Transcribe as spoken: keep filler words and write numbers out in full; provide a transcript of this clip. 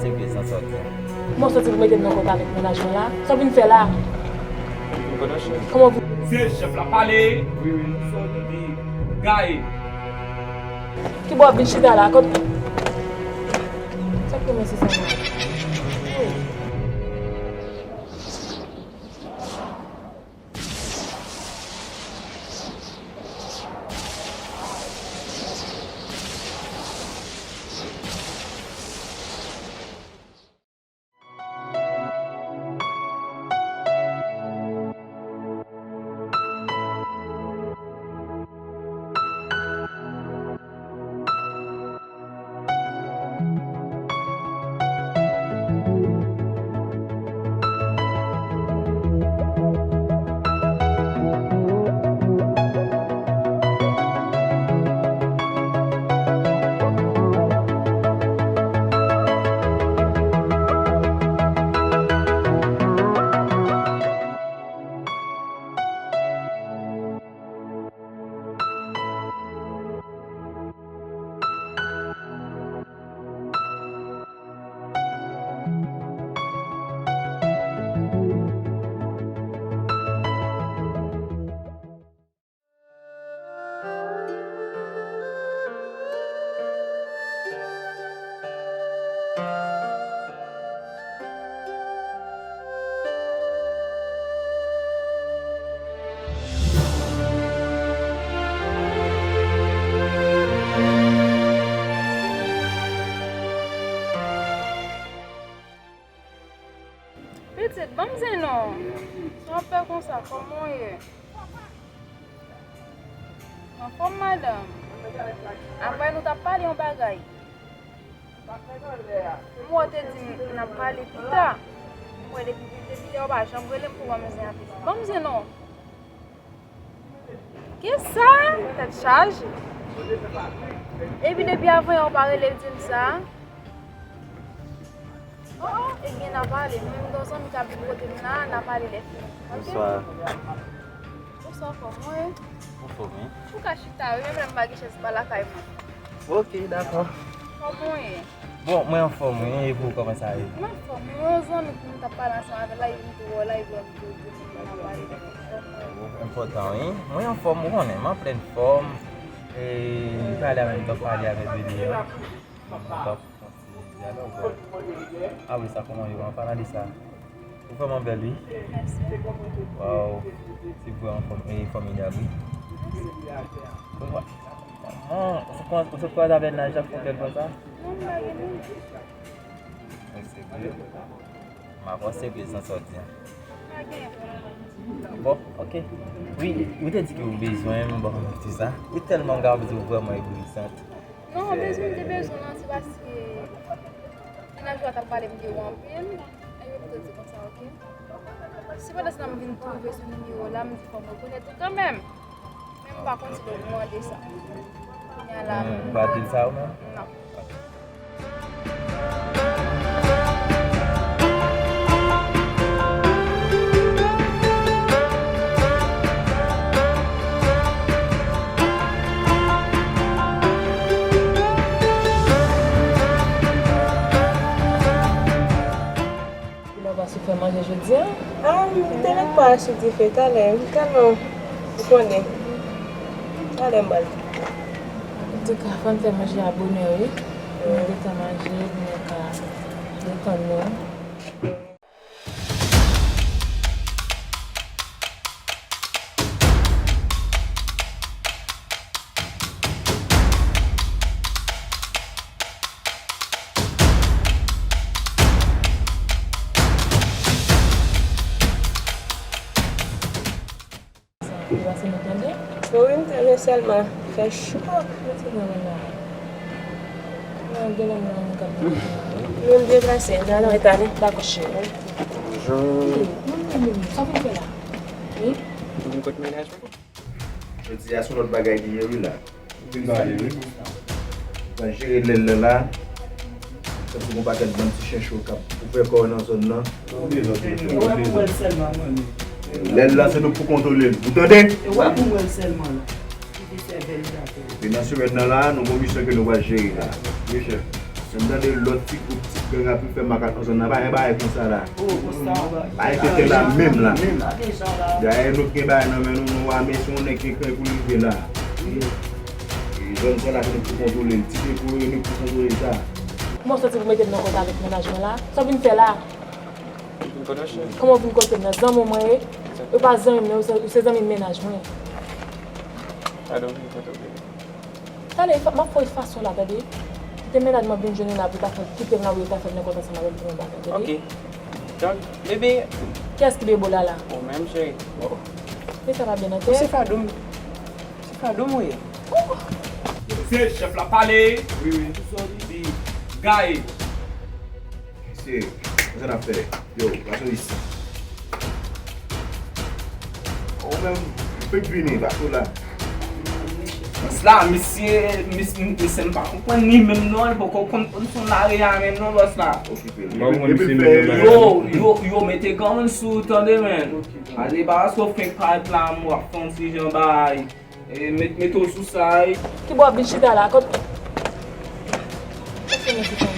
Se vre, san sòti. Kòman w sòti pou mete m nan kont avèk mennaj mwen la? Sa w vin fè la? Kòman w vin... Se chèf la pale. Wi, wi. Sa w di, gaye. Ki bò w ap vin chita la? Kot... Sa k te mwen se sa? Pitit, ban m zen non. Sa w ap fè konsa, kòman w ye? Anfòm, madanm. Apre nou t ap pale yon bagay. M wè w te di m n ap pale pita. M wè depi, depi lè w pa janm rele m pou ban m zen an. Ban m zen non. Kisa? Tèt chaje. Epi depi avan yè w pa rele di m sa. Oh, oh, ebyen n a pale. Mwen menm gen yon zanmi k ap vin kote m la, n a pale lè fini. Ok? Bonswa. Bonswa, kòman w ye? Anfòm, wi. Ou ka chita, wi, menm lè m pa gen chèz pa lakay mwen. Ok, dakò. Kòman w ye? Bon, mwen anfòm, wi. E pou w, kòman sa ye? M anfòm. Mwen yon zanmi pou m t ap pale ansanm avè l la, li vin tou wè w la, li vin tou di m n a pale lè fini. Enpòtan, wi. Mwen anfòm, ou konnen, m an plen fòm. E m pale avè l, m t ap pale avè bebe a. M t ap Ti dyalòg. Ah wi, sa kòman yo? An palan de sa, ou vrèman bèl, wi. Mèsi. Waw, se vrè yon fanm, e, fòmidab, wi. Mèsi. Bon, ou sot kwaze avè naj la, fò bèl konsa? Non, m pa gen moun. Mwen se vre. M avanse prezan sa w di an. Pa gen pwoblèm. Bon, ok. Wi, ou te di ke ou bezwen m, bon, se sa. Ou tèlman gade, ou vrèman egoyis. Non, bezwen m te bezwen w lan, se paske mennaj ou a t ap pale m de ou anpil. Epi m te di konsa, ok. Se pandan sa m vin twouve sou nimewo w la, m di fò m rekonèt ou kanmenm. Men m pa konn si l okouran de sa. Kounye a la, hmm, ou pa di l sa ou menm? Non. Kilè w pral sot fè manje jodi a? Ah, m te mèt pa achte dife talè, m tèlman, ou konnen. Talè m pral. Antouka, fò n fè manje a bonè, wi. Pou nou gentan manje, pou nou ka detann nou. Ou pase nou tande? Wi, m tande sèlman. Fè cho. Mete nan men la. Nan gen lè m nan m gad. Nou deplase, nan nan etale. Dakò, cheri. Bonjou. Sa w vin fè la? Wi. Ou vin kot mennaj mwen? Jodi a se yon lòt bagay li ye wi la. Ou vin pale wi. Pral jere lèl la la. Tankou gon pakèt bann ti chen cho k ap ouvè kò yo nan zòn nan. Ou bezwen, ou bezwen. Lèl la se nou pou kontwole l. Ou tande? E wè pou m wè l sèlman la. Kite sèvèl gate. E nan semèn nan la, nou gon misyon ke nou pral jere la. Wi, chèf. Si m tande lòt ti gwoup, ti Gang ap fè makak nan zòn nan, pa gen bagay konsa la. Bagay tete la menm la. Dayè nou gen bagay nan men nou, nou wè mesye yon nèg ki kren pou li rive la. E zòn sa la se nou pou kontwole l. Ti depo yo nou pou kontwole sa. Kòman w soti pou mete m nan kont avèk mennaj mwen la? Sa w vin fè la? Kòman w vin kote m nan? Zanmi w mwen ye? Ou pa zanmi m non, ou se, ou se zanmi mennaj mwen. Tande, m ap fè w efase w la, tande. Kite mennaj mwen vin jwenn ou la pou ta fè, kite m la pou yo ta fè m nan kont ansanm avè l pou yon bagay, tande. Ok. Donk, bebe. Kiyès ki bebe w la la? Ou menm, cheri. Oh. Men sa pa byen nan tèt. Ou se fadou m. Se fadou m ou ye. Oh. Se chèf la pale. Wi, wi. Di gaye. Mesye, sa n ap fè? Yo, pase isi. Ou menm, ou fèk vini, pase la. Bòs la, misye, mis-, misye m pa konprann li menm non, li poko konn konn son lari a menm non, bòs la. Okipe l. Epi l fè yo, yo, yo mete granmoun sou ou tande, men. Ale pa paske w fenk parèt la, m w ap fè yon ti jan bay. E, met, mete w sou sa, e. Ki bò w ap vin chita la? Kot, kot fè mwen chita?